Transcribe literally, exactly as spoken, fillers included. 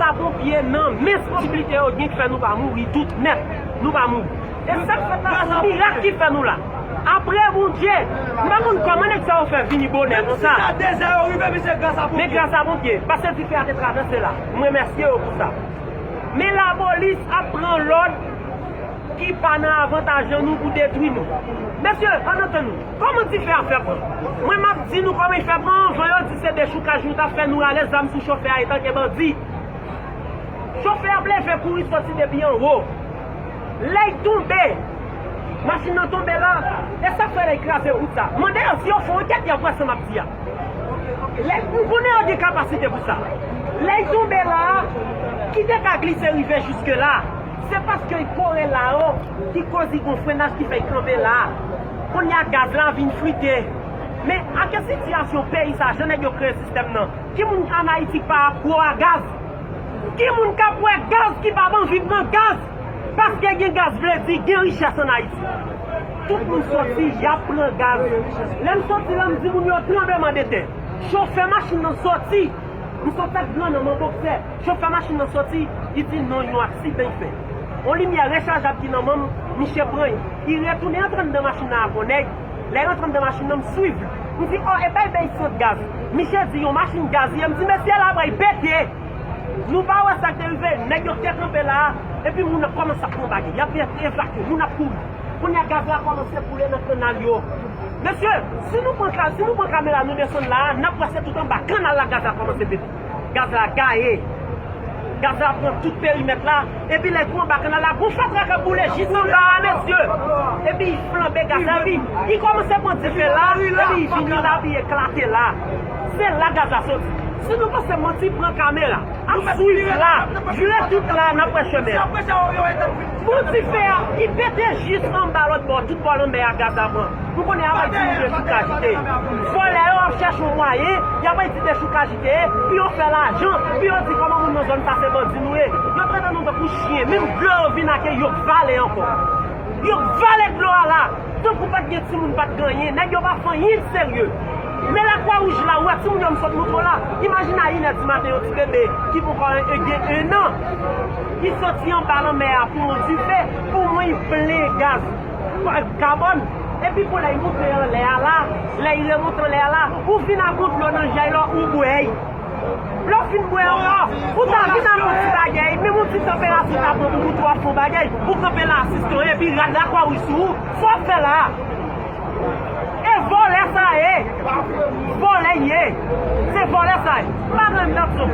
Sa ponpye nan men sansibilite yo gen k fè nou pa mouri tout nèt. Nou pa mouri. E sa k fèt la, se mirak ki fè nou la. Apre Bondye, m pa konn kòman nèg sa yo fè vini bonè konsa. Men gras a ponpye, paske dife a te travèse la. M remèsye yo pou sa. Men lapolis ap pran lòd ki pa nan avantaj an nou pou detwi nou. Mesye, ann antann nou. Kòman dife a fè pran? Mwen m ap di nou kòman l fè pran, anvan yo di se dechoukaj nou t ap fè, nou rale zam sou chofè a etanke bandi. Chofè ap leve kouri soti depi anwo. Lè l tonbe, machin nan tonbe la, e sa k fè lè l kraze wout sa. Mande yo si yo fè ankèt, y ap wè sa m ap di a. Lè, m konnen yo gen kapasite pou sa. Lè l tonbe la, ki te ka glise rive jiske la, se paske kore la yo ki koz li gon frennaj ki fè l kanpe la. Kounye a gaz la vin flite. Men ak sitiyasyon peyi sa, jan nèg yo kreye sistèm nan, ki moun ann Ayiti k pa akwo a gaz? Ki moun k ap wè gaz ki p ap anvi pran gaz? Paske gen gaz vle di gen richès ann Ayiti. Tout moun soti, y ap pran gaz. Lè m soti la, m di moun yo tranblemanntè. Chofè machin nan soti. M sot ak gran nan men bòksè. Chofè machin nan soti, li di non, yon aksidan l fè. Yon limyè rechajab ki nan men m, misye pran l. Li retounen antre anndan machin nan ak yon nèg. Lè l antre anndan machin nan, m swiv li. M di, o, e pa l bay sant gaz. Misye di yon machin gaz ye. M di, mesye, la pral pete. Nou pa wè sa k te rive, nèg yo te kanpe la a, epi moun ap kòmanse ap pran bagay, y ap evakye, moun ap kouri. Kounye a gaz la kòmanse koule nan kannal yo. Mesye, si nou pran ka-, si nou pran kamera nou desann la a, n ap wè se tout anba kannal la gaz la kòmanse pete. Gaz la gaye. Gaz la pran tout perimèt la, epi lè tou anba kannal la, gon fatra k ap boule jis anba a, mesye. Epi l flanbe gaz la, epi li kòmanse pran dife la, epi li vini la, epi li eklate la. Se la gaz la soti. Si nou panse manti, pran kamera. Ap swiv la, vire tout la, n ap wè chemen. Bon, dife a, li pete jis anba lòt bò, tout bò lanmè a gaz la pran. Nou konnen a pa di nou dechoukaj te. Vòlè yo ap chèche yon mwayen, y ap di dechoukaj te, pou yo fè lajan, pou yo di kòman moun nan zòn sa se bandi nou ye. Yo trete nou tankou chen, menm dlo yo vin ak yo vale ankò. Yo vale dlo a la. Tankou pa t gen timoun, pa t gen anyen. Nèg yo pa fè anyen de serye. Men Lakwa Wouj la, ou wè timoun yo m sot montre w la. Imajine a inè di maten yon ti bebe ki poko gen en an. Li soti anba lanmè a pou yon dife, pou mwen li plen gaz kabòn. Epi pou lè li monte anlè a la, lè li remonte anlè a la, ou vin ak yon dlo nan jèy la, ou bwè l. Lè w fin bwè ankò, ou ta vin ak yon ti bagay, menm yon ti tanperati w ta pran pou moute w ap fè yon bagay, ou kanpe la asiste w, epi rad Lakwa Wouj sou ou, sa w ap fè la a? E vòlè sa ye, vòlè ye, se vòlè sa ye, m pa renmen lòt non.